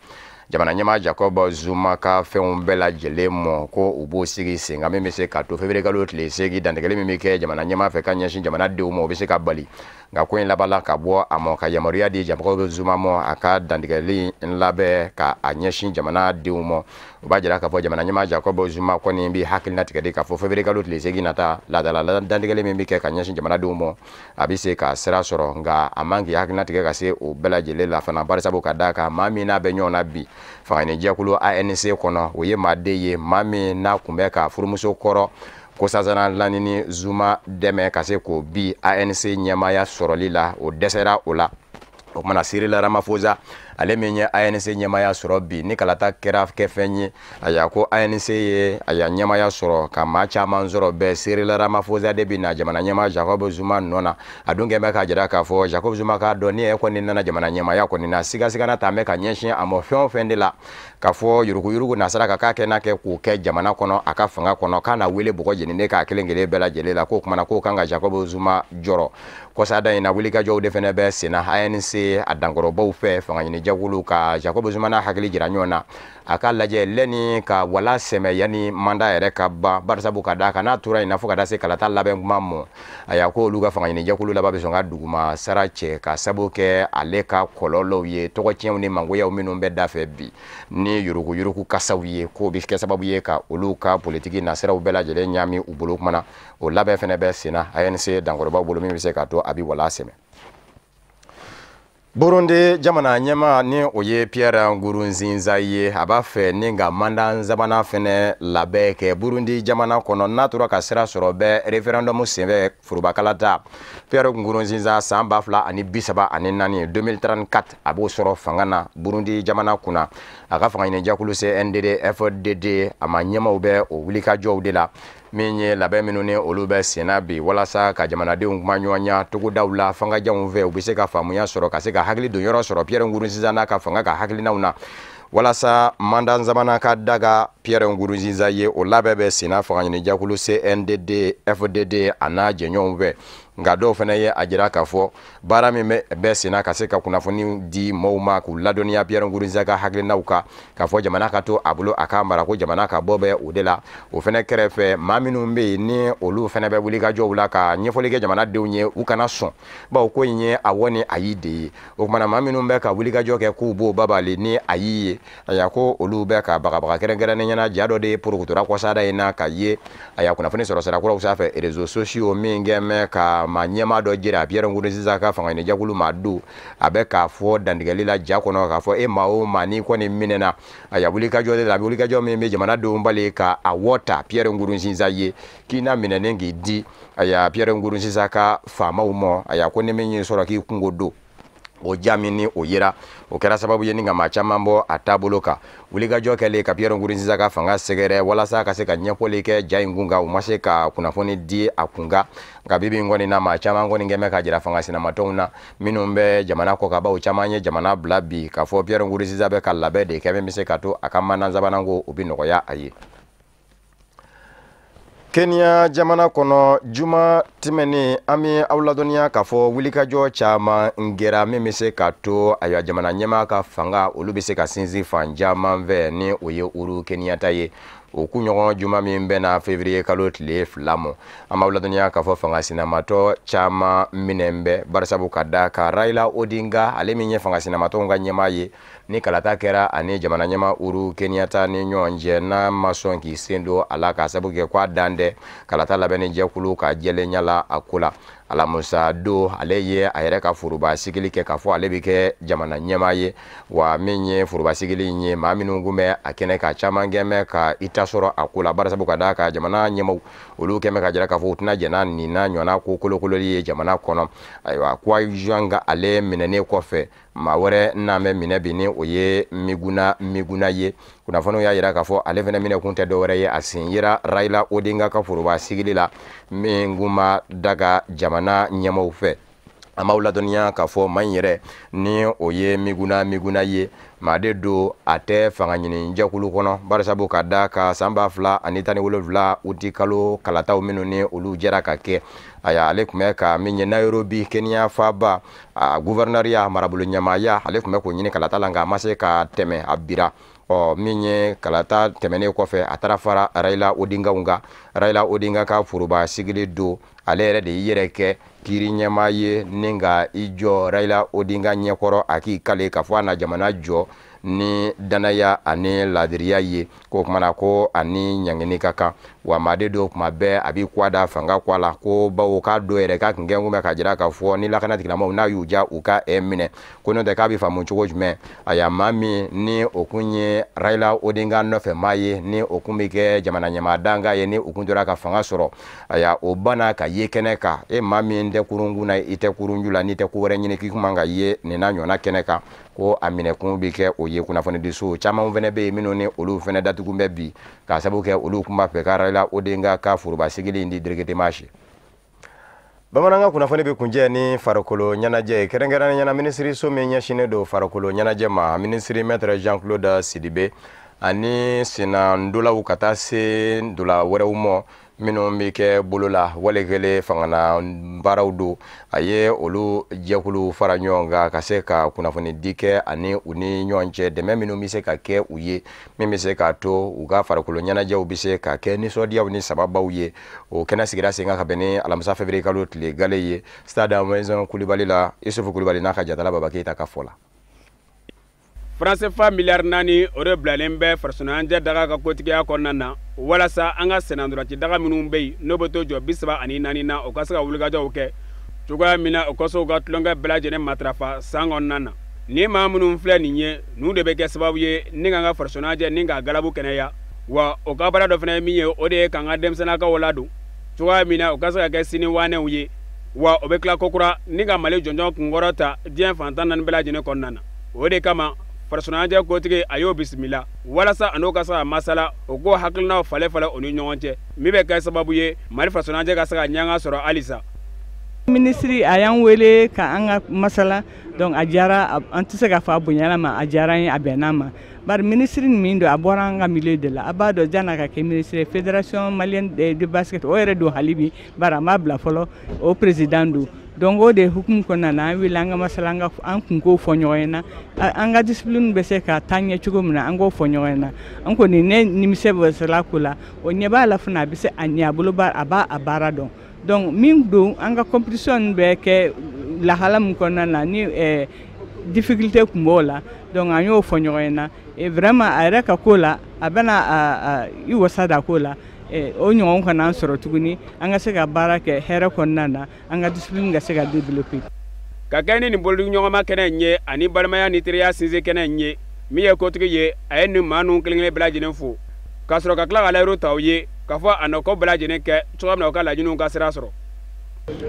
jamana ɲɛmaa Jacob Zuma ka fɛnw bɛɛ lajɛlen mɔ, ko u b'o sigi sen kan, min bɛ se ka to février kalo tile 8, dantigɛli min bɛ kɛ jamana ɲɛmaa fɛ ka ɲɛsin jamanadenw ma, o bɛ se ka bali. Nka ko in labanna ka bɔ a ma ka yamaruya di Jacob Zuma ma, a ka dantigɛli labɛn ka a ɲɛsin jamanadenw ma. O b'a jira k'a fɔ jamana ɲɛmaa Jacob Zuma kɔni bɛ hakilina tigɛ de k'a fɔ février kalo tile 8 nata, laadala dantigɛli min bɛ kɛ ka ɲɛsin jamanadenw ma, a bɛ se ka sira sɔrɔ. Nka a man k'i hakilina tigɛ ka se o bɛɛ lajɛlen la fana, barisabu ka d'a kan maa min n'a bɛ ɲɔgɔn na bi fangaɲinijɛkulu ANC kɔnɔ, o ye maaden ye, maa min n'a kun bɛ ka furumuso kɔrɔ Nkosazana Dlamini Zuma dɛmɛ ka se k'o bi ANC ɲɛmaaya sɔrɔli la, o dɛsɛra o la. O kumana, Cyril Ramaphosa, ale min ye ANC ɲɛmaaya sɔrɔ bi, ni kalata kɛra kɛfɛn ye, aya, ko ANC ye aya ɲɛmaaya sɔrɔ ka maa caman sɔrɔ bɛɛ, Cyril Ramaphosa de bɛ na jamana ɲɛmaa Jacob Zuma nɔ na. A dun kɛn bɛ k'a jira k'a fɔ Jacob Zuma k'a dɔn ni e kɔni nana jamana ɲɛmaaya kɔni na, sigasigana ta bɛ ka ɲɛsin a ma fɛn o fɛn de la, k'a fɔ yuruguyurugu nasara ka k'a kɛ n'a kɛ k'o kɛ jamana kɔnɔ, a ka fanga kɔnɔ, k'a na wele bɔgɔ jeninen k'a kelen kelen bɛɛ lajɛlen la. K'o kumana k'o kan ka Jacob Zuma jɔrɔ. Kɔsada in na, wulikajɔw de fɛnɛ bɛ sen na ANC a dankɔrɔbaw fɛ, fangaɲini jɛkulu ka Jacob Zuma n'a hakili jira ɲɔgɔn na, a ka lajɛ lɛni ka wala sɛmɛ yanni mandat yɛrɛ ka ban, barisabu ka d'a kan n'a tora yen na fo ka taa se kalata labɛn kuma mɔ, a ko olu ka fanga ɲini jɛkulu laban bɛ sɔn ka duguma sara cɛ ka sabu kɛ ale ka kɔlɔlɔw ye, tɔgɔtiɲɛw ni mangoyaw minnu bɛ da fɛ bi ni yuruguyurugu kasaw ye, k'o bɛ kɛ sababu ye ka olu ka politiki nasiraw bɛɛ lajɛlen ɲaami u bolo. Kuma na, o labɛn fɛnɛ bɛ sen na ANC dankɔrɔbaw bolo min bɛ se k'a to a bɛ wala sɛmɛ. Burundi jamana ɲɛmaa, ni o ye Pierre Nkurunziza ye, a b'a fɛ ni ka mandat sabanan fɛnɛ labɛn kɛ Burundi jamana kɔnɔ n'a tora ka sira sɔrɔ bɛ référendum senfɛ forobakalata. Pierre Nkurunziza, san 2034, 2034, a b'o sɔrɔ fanga na Burundi jamana kunna. A ka fanga ɲini jɛkulu CNDD FDD, a ma ɲɛmaw bɛ o wulikajɔw de la min ye labɛn minnu ni olu bɛ senna bi walasa ka jamanadenw kuma ɲɔgɔnya togodaw la fangajanw fɛ, u bɛ se ka faamuya sɔrɔ, ka se ka hakili don yɔrɔ sɔrɔ Pierre Nkurunziza n'a ka fanga ka hakilinaw na, walasa mandat sabanan ka daga Pierre Nkurunziza ye. O labɛn bɛ senna fanga ɲini jɛkulu CNDD FDD a n'a jɛɲɔgɔnw fɛ. Nka dɔw fana ye a jira k'a fɔ baara min bɛ senna ka se ka kunnafoni di maaw ma k'u ladɔnniya Pierre Nkurunziza ka hakilinaw kan, k'a fɔ jamana ka to a bolo a ka mara, ko jamana ka bɔ bɛ o de la. O fana kɛrɛfɛ, maa minnu bɛ yen ni olu fana bɛ wulikajɔw la ka ɲɛfɔli kɛ jamanadenw ye u kana sɔn, bawo ko in ye awɔ ni ayi de ye. O kumana, maa minnu bɛ ka wulikajɔ kɛ k'u b'o babali ni ayi ye, ayiwa, ko olu bɛ ka bagabaga. Kɛrɛnkɛrɛnnen ɲɛna, ja dɔ de ye porokotora kɔsada in na ka ye, ayiwa, kunnafoni sɔrɔ sira kuraw sanfɛ, réseaux sociaux, min kɛ mɛ ka maa ɲɛmaa dɔ jira Pierre Nkurunziza ka fanga ɲini jɛkulu maa don, a bɛ k'a fɔ dantigɛli la ja kɔnɔ k'a fɔ e maa o maa n'i kɔni minɛna, ayiwa, wulikajɔ de la, wulikajɔ min bɛ jamanadenw bali ka awɔ ta Pierre Nkurunziza ye, k'i n'a minɛnen k'i di, ayiwa, Pierre Nkurunziza ka faamaw ma, ayiwa, ko ni min y'i sɔrɔ k'i kungo don. O ja min ni o yera, o kɛra sababu ye ni ka maa caman bɔ a taabolo kan. Wulikajɔ kɛlen ka Pierre Nkurunziza ka fanga sɛgɛrɛ walasa ka se ka ɲɛfɔli kɛ ja in kun kan, u ma se ka kunnafoni di a kun kan. Nka bibi in kɔni na, maa caman kɔni kɛn bɛ ka jira fanga sinamatɔnw na minnu bɛ jamana kɔ kan, bawo caman ye jamana bila bi, k'a fɔ Pierre Nkurunziza bɛ ka labɛn de kɛ min bɛ se ka to a ka mandat sabanan ko o bɛ nɔgɔya a ye. Kenya jamana kɔnɔ, juma tɛmɛnen, an bɛ aw ladɔnniya k'a fɔ wulikajɔ caman kɛra min bɛ se ka to, ayiwa, jamana ɲɛmaa ka fanga olu bɛ se ka sinsin fan caman fɛ, ni o ye Uhuru Kenyatta ye. O kunɲɔgɔn juma min bɛna février kalo tile 2 mɔ, an b'aw ladɔnniya k'a fɔ fanga sinamatɔ caman minɛn bɛ, barisabu ka da kan Raila Odinga, ale min ye fanga sinamatɔw ka ɲɛmaa ye, ni kalata kɛra ani jamana ɲɛmaa Uhuru Kenyatta ni ɲɔgɔn cɛ, n'a ma sɔn k'i sen don a la k'a sababu kɛ k'a dan tɛ kalata labɛnni jɛkulu ka jɛlenya la a ko la. Alamusa don, ale ye a yɛrɛ ka foroba sigili kɛ k'a fɔ ale bɛ kɛ jamana ɲɛmaa ye. Wa min ye foroba sigili in ye, maa minnu kun bɛ a kɛnɛ ka caman kɛ bɛ ka i ta sɔrɔ a ko la, barisabu ka d'a kan jamana ɲɛmaaw olu kɛn bɛ ka jira k'a fɔ u tɛna jɛn n'a nin n'a ɲɔgɔnna ko kolokololi ye jamana kɔnɔ. Ayiwa, Kajwang, ale minɛnen kɔfɛ, maa wɛrɛ n'an bɛ minɛ bi, ni o ye Miguna Miguna ye. Kunnafoniw y'a jira k'a fɔ ale fana minɛ kun tɛ dɔwɛrɛ ye, a sen yera Raila Odinga ka foroba sigili la min kun ma daga jamana ɲɛmaaw fɛ. An b'aw ladɔnniya k'a fɔ maa in yɛrɛ, ni o ye Miguna Miguna ye, maa de don a tɛ fanga ɲini jɛkulu kɔnɔ, barisabu ka da ka san 2017 uti kalo kalataw minnu ni olu jɛra ka kɛ, aya, ale tun bɛ ka min ye Nairobi, Kenya faaba, a gouverneur marabolo ɲɛmaaya, ale tun bɛ k'o ɲini kalata la, nka a ma se ka tɛmɛ, a bira. Ɔ min ye kalata tɛmɛnen kɔfɛ, a taara fara Raila Odinga kan. Raila Odinga ka foroba sigili don, ale yɛrɛ de y'i yɛrɛ kɛ kiiri ɲɛmaa ye ni ka i jɔ Raila Odinga ɲɛkɔrɔ, a k'i kale k'a fɔ a na jamana jɔ ni danaya ani ladiriya ye, k'o kumana ko ani ɲangini ka kan. Wa maaden dɔw, kuma bɛɛ a b'i kɔ da fanga kɔ a la, ko bawo k'a dɔ yɛrɛ k'a kun kɛ kun bɛ ka jira k'a fɔ ni lakana tigilamɔgɔw n'a y'u ja u ka minɛ, ko n'o tɛ k'a bɛ faamu cogo jumɛn? Aya, maa min ni o kun ye Raila Odinga nɔfɛ maa ye, ni o kun bɛ kɛ jamana ɲɛmaa dankan ye, ni o kun tora ka fanga sɔrɔ, aya, o banna ka ye kɛnɛ kan. E maa min tɛ kurunkun na, i tɛ kurunju la, n'i tɛ ko wɛrɛ ɲini k'i kun man ka ye nin n'a ɲɔgɔnna kɛnɛ kan, ko a minɛkun bɛ kɛ o ye. Kunnafonidiso caman fana bɛ yen minnu ni olu fana datugu bɛ bi k'a sababu kɛ olu kun b'a fɛ ka Raila Odinga ka foroba sigili in di directement. Bamanankan kunnafoni bɛ kuncɛ ni farikolo ɲɛnajɛ ye, kɛrɛnkɛrɛnnenya la minisiriso min ɲɛsinnen don farikolo ɲɛnajɛ ma, minisiri Maître Jean Claude Sidibe ani senna ndolaw ka taa se ndola wɛrɛw ma. Minnu bɛ kɛ bolo la wale kelen fangana baaraw don, a ye olu jɛkulu fara ɲɔgɔn kan ka se ka kunnafoni di kɛ ani u ni ɲɔgɔn cɛ, dɛmɛ minnu bɛ se ka kɛ u ye, min bɛ se k'a to u ka farikolo ɲɛnajɛw bɛ se ka kɛ nisɔndiyaw ni sababaw ye. O kɛnɛ sigira sen kan ka bɛn ni alamisa février kalo tile gale ye, stade Maison Kulibali la. Isufu Kulibali n'a ka jatala Baba Keyita ka fɔ la. Franc CFA miliyari 4, o de bilalen bɛ farisɔnɲɛnajɛ daga ka kotigiya kɔnɔna na, walasa an ka sennantolaci daga minnu bɛ yen, n'o bɛ to jɔ 34 na, o ka se ka wulikajɔw kɛ cogoya min na, o ka se u ka tulonkɛ bɛɛ lajɛlen matarafa san kɔnɔna na. Ni maa minnu filɛ nin ye, ninnu de bɛ kɛ sababu ye ni k'an ka farisɔnɲɛnajɛ ni k'a galabu kɛnɛya. Wa o ka baara dɔ fana ye min ye, o de ye k'an ka denmisɛnninnakaw ladon cogoya min na, o ka se ka kɛ sini wanɛw ye. Wa o bɛ tila kokura ni ka Mali jɔnjɔn kunkɔrɔ ta diɲɛ fan 14 bɛɛ lajɛlen kɔnɔna na. O de kama farisɔnɲɛnajɛ kotigi a y'o bisimila, walasa a n'o ka se ka masala, o k'o hakilinaw falen falen o ni ɲɔgɔn cɛ, min bɛ kɛ sababu ye Mali farisɔnɲɛnajɛ ka se ka ɲanga sɔrɔ halisa. Minisiri a y'an wele ka an ka masala. Donc a diyara, an tɛ se k'a fɔ a bonyana ma, a diyara an ye, a bɛnna ma. Bari minisiri min don, a bɔra an ka milieu de la. A b'a dɔn, jan'a ka kɛ minisiri ye, Fédération malienne de basket, o yɛrɛ don hali bi, bari a m'a bila fɔlɔ, o président don. Donc o de hukumu kɔnɔna na, an wele an ka masala, an ka an kunkow fɔ ɲɔgɔn ɲɛna, an ka discipline bɛ se ka taa ɲɛ cogo min na, an k'o fɔ ɲɔgɔn ɲɛna. An kɔni, ne nimisɛ bɛ ko la, o ɲɛ b'a la fana, a bɛ se a ɲɛ a bolo, a b'a a baara dɔn. Donc min don, an ka compétition bɛ kɛ lahala min kɔnɔna na, ni difficulté tun b'o la, donc an y'o fɔ ɲɔgɔn ɲɛna. Et vraiment, a yɛrɛ ka ko la, a bɛna i wasa da ko la, o ɲɔgɔn kana an sɔrɔ tuguni, an ka se ka baara kɛ hɛrɛ kɔnɔna na, an ka discipline ka se ka développer. Ka kɛ ni nin bolodiɲɔgɔnma kɛnɛ in ye ani balimaya ni teriya sinsin kɛnɛ in ye, min ye kotigi ye, a ye nin maa ninnu kelen kelen bɛɛ lajɛlen fo, ka sɔrɔ ka tila ka layiru ta u ye k'a fɔ a na ko bɛɛ lajɛlen kɛ cogoya min na, u ka laɲiniw ka sira sɔrɔ.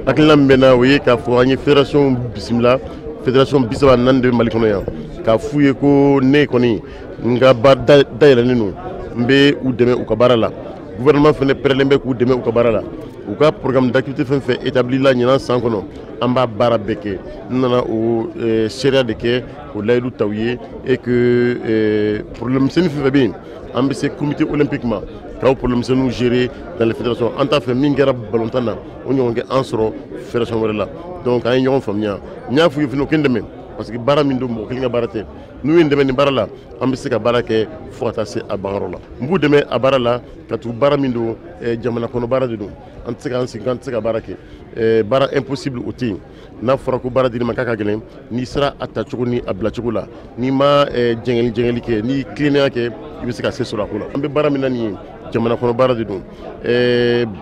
Hakilina min bɛ na, o ye k'a fɔ an ye fédération bisimila. Fédération 34 de bɛ Mali kɔnɔ yan. K'a f'u ye ko ne kɔni, n ka baara dayɛlɛnnen don, n bɛ u dɛmɛ u ka baara la. Gouvernement fana pɛrɛlen bɛ k'u dɛmɛ u ka baara la. U ka programme d'activité fɛn fɛn établi la ɲinan san kɔnɔ, an b'a baara bɛɛ kɛ. N nana o seereya de kɛ, o layidu ta u ye, et que problème misɛnnin fɛn fɛn bɛ yen, an bɛ se Comité olympique ma k'aw problème misɛnninw gérer dans les fédérations. An t'a fɛ min kɛra balontan na, o ɲɔgɔn kɛ an sɔrɔ fédération wɛrɛ la. Donc an ye ɲɔgɔn faamuya. N y'a f'u ye fana, u kɛ n dɛmɛ, parce que baara min don, mɔgɔ kelen ka baara tɛ. N'u ye n dɛmɛ nin baara la, an bɛ se ka baara kɛ fo ka taa se a banyɔrɔ la. N b'u dɛmɛ a baara la ka tugu baara min don, jamana kɔnɔ baara de don. An tɛ se k'an sigi k'an tɛ se ka baara kɛ. Baara impossible, o tɛ yen. N'a fɔra ko baara dir'i ma k'a ka gɛlɛn, n'i sera a tacogo ni a bilacogo la, n'i ma jɛngɛli jɛngɛli kɛ, n'i tilennenya kɛ, i bɛ se ka se sɔrɔ a ko la. An bɛ baara min na nin ye, jamana kɔnɔ baara de don.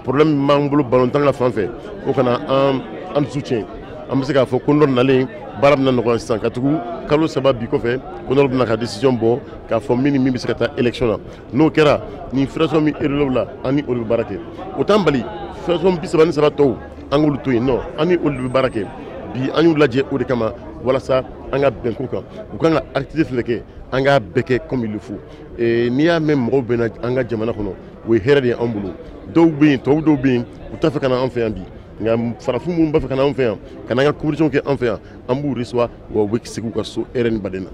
Problème min b'an bolo balontan ka fan fɛ, o kana an dusu tiɲɛ. An bɛ se k'a fɔ ko dɔ nalen, baara bɛna nɔgɔya sisan, ka tugu kalo 3 bi kɔfɛ, ko dɔ bɛna ka décision bɔ k'a fɔ min ni min bɛ se ka taa élection na. N'o kɛra, nin fédération min relève la, an ni olu bɛ baara kɛ. O t'an bali fédération 33 tɔw, an k'olu to yen nɔ, an ni olu de bɛ baara kɛ. Bi an y'u lajɛ o de kama, walasa an ka bɛn ko kan, u kan ka activité fɛn fɛn kɛ, an k'a bɛɛ kɛ comme il le faut. N'i y'a mɛn mɔgɔw bɛ na an ka jamana kɔnɔ, o ye hɛrɛ de ye anw bolo. Dɔw bɛ yen, tubabu dɔw bɛ yen, u t'a fɛ ka na an fɛ yan bi, nka farafin minnu b'a fɛ ka na an fɛ yan, ka n'an ka compétition kɛ an fɛ yan, an b'u recevoir, wa u bɛ segin u ka so hɛrɛ ni baden na.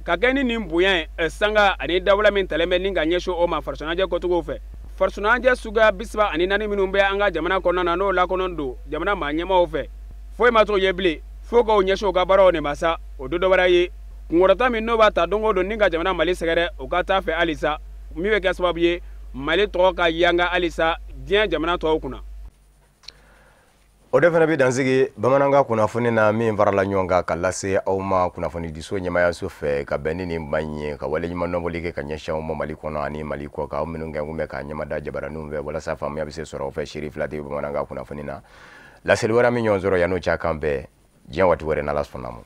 Ka kɛ ni nin bonya ye, sanga ani dawula min talen bɛ ni ka ɲɛsin o ma farisɔnɲɛnajɛ kotigiw fɛ, farisɔnɲɛnajɛ suguya 34 minnu bɛ an ka jamana kɔnɔna na, n'o lakɔnɔ don jamana maa ɲɛmaaw fɛ, foyi ma t'o ye bilen fo k'o ɲɛsin u ka baaraw de ma sa. O don dɔ wɛrɛ ye kunkɔrɔta min n'o b'a ta don o don ni ka jamana Mali sɛgɛrɛ, o ka taa fɛ halisa, min bɛ kɛ sababu ye Mali tɔgɔ ka yanga halisa diɲɛ jamana tɔw kunna. O de fana bɛ dansigi bamanankan kunnafoni na min farala ɲɔgɔn kan ka lase aw ma kunnafonidiso ɲɛmayaso fɛ, ka bɛn ni nin ba in ye, ka waleɲuman dɔnbɔli kɛ ka ɲɛsin aw ma Mali kɔnɔ ani Mali kɔ kan, aw minnu kɛ kun bɛ ka ɲɛmada jabaraninw fɛ walasa faamuya bɛ se sɔrɔ aw fɛ Seri fila TV bamanankan kunnafoni na. Laseli wɛrɛ min ɲɔgɔn sɔrɔ yan'o cɛ, kan bɛn diɲɛ waati wɛrɛ, n'Ala sɔnna ma.